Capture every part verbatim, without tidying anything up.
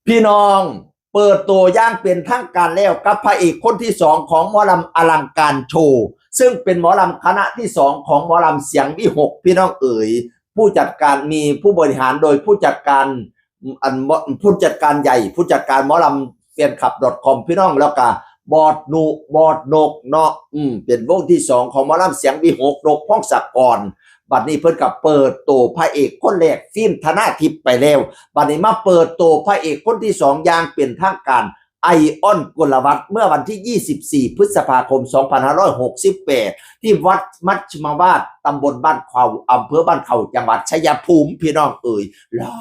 พี่น้อง เปิดตัวอย่างเป็นทางการแล้วกับพระเอกคนที่สองของหมอลำอลังการโชว์ ซึ่งเป็นหมอลำคณะที่สองของหมอลำเสียงวิหก พี่น้องเอ๋ย ผู้จัดการมีผู้บริหารโดยผู้จัดการอันผู้จัดการใหญ่ ผู้จัดการหมอลำแฟนคลับ .com พี่น้อง แล้วก็บอสนุ บอสนกเนาะ อืม เป็นวงที่สองของหมอลำเสียงวิหก นกพงศกร บัดนี้เพิ่นก็เปิดตัวพระเอกคนแรก ฟิล์ม ธนาทิพย์ไปแล้ว บัดนี้มาเปิดตัวพระเอกคนที่สองอย่างเป็นทางการ ไอออน กลวัฒน์ เมื่อวันที่ยี่สิบสี่ พฤษภาคม สองพันห้าร้อยหกสิบแปด ที่วัดมัชฌิมวาส ตำบลบ้านเข้า อำเภอบ้านเข้า จังหวัดชัยภูมิ พี่น้องเอ๋ย หล่อ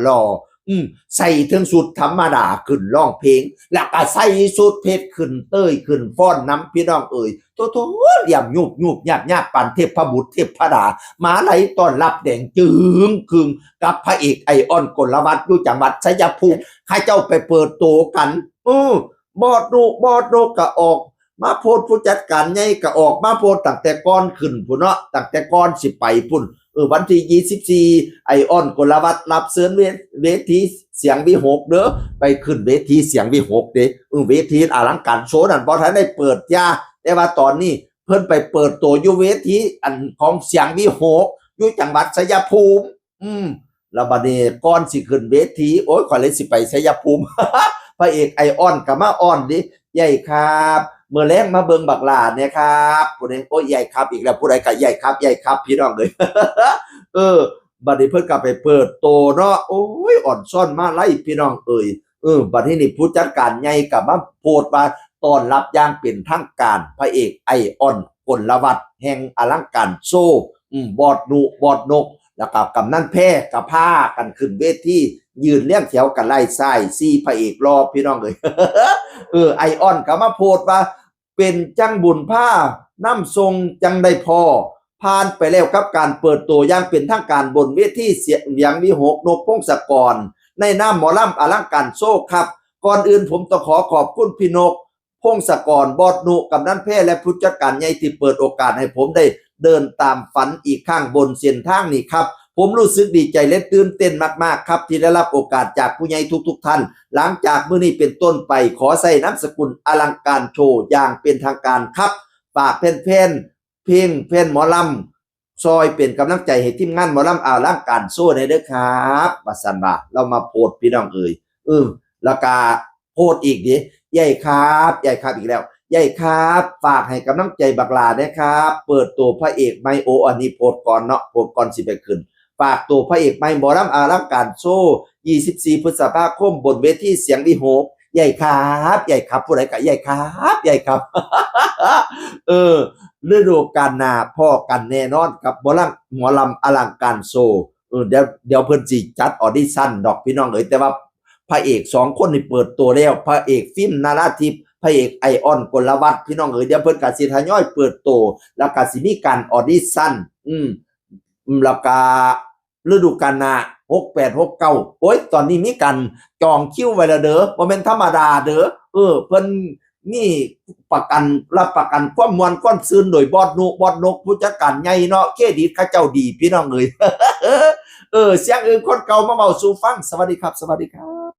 หล่อ อืม ใส่เทิงสุดธรรมดาขึ้นร้องเพลง แล้วก็ใส่สุดเพชรขึ้นเต้ยขึ้นฟ้อนนำ พี่น้องเอ๋ย โถโถ เหลี่ยมยุบยุบยาบยาบปานเทพบุตรเทพดา มาลัยต้อนรับแดงจึงครึง กับพระเอกไอออน กลวัฒน์ อยู่จังหวัดชัยภูมิ เขาเจ้าไปเปิดตัวกัน เออ บอสนุ บอสนกก็ออกมาโพสต์ ผู้จัดการใหญ่ก็ออกมาโพสต์ตั้งแต่ก่อนขึ้นพุ้นเนาะ ตั้งแต่ก่อนสิไปพุ้น เออ วันที่ยี่สิบสี่ ไอออน กลวัฒน์ รับเชิญเว- เวทีเสียงวิหกเด้อ ไปขึ้นเวทีเสียงวิหกเด้ เออ เวทีอลังการโชว์นั่นบ่ทันได้เปิดจ้า แต่ว่าตอนนี้เพิ่นไปเปิดตัวอยู่เวทีอันของเสียงวิหก อยู่จังหวัดชัยภูมิ อืม แล้วบัดนี้ก่อนสิขึ้นเวที โอ้ย ข้อยเลยสิไปชัยภูมิ พระเอกไอออนก็มาอ้อนดิ ใหญ่ครับ มื้อแลงมาเบิ่งบักหล้าเนี่ยครับ ผู้ใด โอ้ย ใหญ่ครับอีกแล้ว ผู้ใดก็ใหญ่ครับ ใหญ่ครับ พี่น้องเอ้ย เออ บัดนี้เพิ่นก็ไปเปิดตัวเนาะ โอ้ย อ่อนซ่อนมาไล่ พี่น้องเอ้ย เออ บัดนี้นี่ผู้จัดการใหญ่ก็มาโพสต์ว่าต้อนรับอย่างเป็นทางการ พระเอกไอออน กลวัฒน์ แห่งอลังการโชว์ อืม บอสนุ บอสนก แล้วก็กำนันแพ้ก็พากันขึ้นเวที ยืนเรียงแถวกันไล่ซ้าย สี่พระเอกหล่อ พี่น้องเอ้ย เออ ไอออนก็มาโพสต์ว่า เป็นจั่งบุญพานำส่งจั่งได้พ้อ ผ่านไปแล้วกับการเปิดตัวอย่างเป็นทางการบนเวทีเสียงวิหก นกพงศกร ในนามหมอลำอลังการโชว์ครับ ก่อนอื่นผมต้องขอขอบคุณพี่นกพงศกร บอสนุ กำนันแพ้ และผู้จัดการใหญ่ที่เปิดโอกาสให้ผมได้เดินตามฝันอีกครั้งบนเส้นทางนี้ครับ ผมรู้สึกดีใจและตื่นเต้นมากๆครับ ที่ได้รับโอกาสจากผู้ใหญ่ทุกๆท่าน หลังจากมื้อนี้เป็นต้นไป ขอใส่นามสกุลอลังการโชว์อย่างเป็นทางการครับ ฝากแฟนๆเพลง แฟนหมอลำ ซอยเป็นกำลังใจให้ทีมงานหมอลำอลังการโชว์แหน่เด้อครับ ว่าซั่นว่า ลาวมาโพสต์ พี่น้องเอ๋ย เออ แล้วก็โพสต์อีกเด้ ใหญ่ครับ ใหญ่ครับอีกแล้ว ใหญ่ครับ ฝากให้กำลังใจบักหล้าแหน่ครับ เปิดตัวพระเอกใหม่ โอ้ อันนี้โพสต์ก่อนเนาะ โพสต์ก่อนสิไปขึ้น ฝากตัวพระเอกใหม่หมอลำอลังการโชว์ ยี่สิบสี่ พฤษภาคม บนเวทีเสียงวิหก ใหญ่ครับ ใหญ่ครับ ผู้ใดก็ใหญ่ครับ ใหญ่ครับ เออ ฤดูกาลหน้าพ้อกันแน่นอนกับหมอลำ หมอลำอลังการโชว์ เออ เดี๋ยว เดี๋ยวเพิ่นสิจัดออดิชั่นดอก พี่น้องเอ๋ย แต่ว่าพระเอกสองคนนี่เปิดตัวแล้ว พระเอกฟิล์ม นาราทิพย์ พระเอกไอออน กลวัฒน์ พี่น้องเอ๋ย เดี๋ยวเพิ่นก็สิทยอยเปิดตัว แล้วก็สิมีการออดิชั่น อืม อืม แล้วก็ฤดูกาลหน้า หกแปด หกเก้า โอ้ย ตอนนี้มีการจองคิวไว้แล้วเด้อ บ่แม่นธรรมดาเด้อ เออ เพิ่นมีประกัน รับประกันความม่วนความซื่นโดยบอสนุ บอสนก ผู้จัดการใหญ่เนาะ เครดิตเขาเจ้าดี พี่น้องเอ๋ย เออ เสียงอื่นคนเก่ามาเว้าสู่ฟัง สวัสดีครับ สวัสดีครับ